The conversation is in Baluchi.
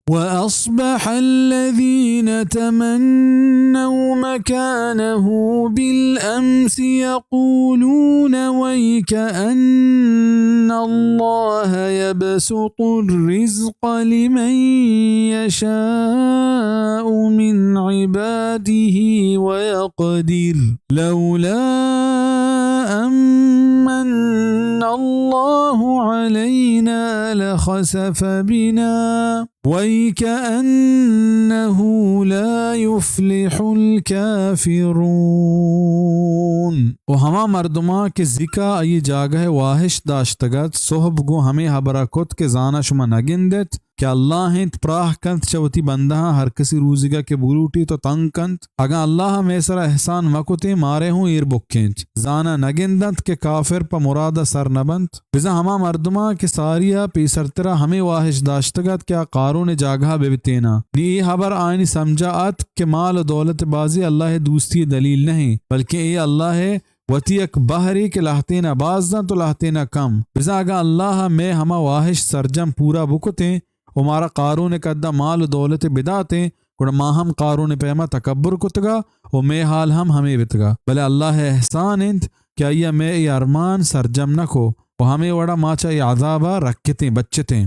وأصبح الذين تمنوا مكانه بالأمس يقولون ويك أن الله يبسط الرزق لمن يشاء من عباده ويقدر لولا أن من الله علينا لخسف بنا ويك أنه لا يفلح الكافرون۔ و ہما مردماں کہ زیکا آئی جاگہ واہش داشتگ ات، صحب گوں ہمے ہبرا کت کہ زاناں شما نہ گندت کہ اللہ انت پراہ کنت چہ وتی بندہاں ہر کسی روزیگا کہ بلوٹیت و تنگ کنت۔ اگاں اللہ مئے سرا احسان مہ کتیں، مارے ہوں ایر بکینت۔ زاناں نہ گندنت کہ کافر پہ مرادا سر نہ بنت۔ بزاں ہما مردماں کہ ساریا پیسرترا ہمے واہش داشتگ ات کہ آ قارون جاگہا بہ بتیناں۔ نی اے ہبر آیانی سمجھا اتک کہ مال و دولت بازی اللہ دوستی دلیل نہ انت، بلکیں اے اللہ وتی یک بہرے کہ لہتینا باز دنت و لہتینا کم۔ بزاں اگاں اللہ مئے ہما واہش سرجم پورا بکتیں و مارا قارون قدا مال و دولت بداتیں، گڑا ما ہم قارون پیما تکبر کتگا و مئے حال ہم ہمے بتگا۔ بلے اللہ احسان انت کہ آئیا مئے اے ارمان سرجم نہ کو و ہمے وڑا ما چہ اے عذابا رکتیں، بچتیں۔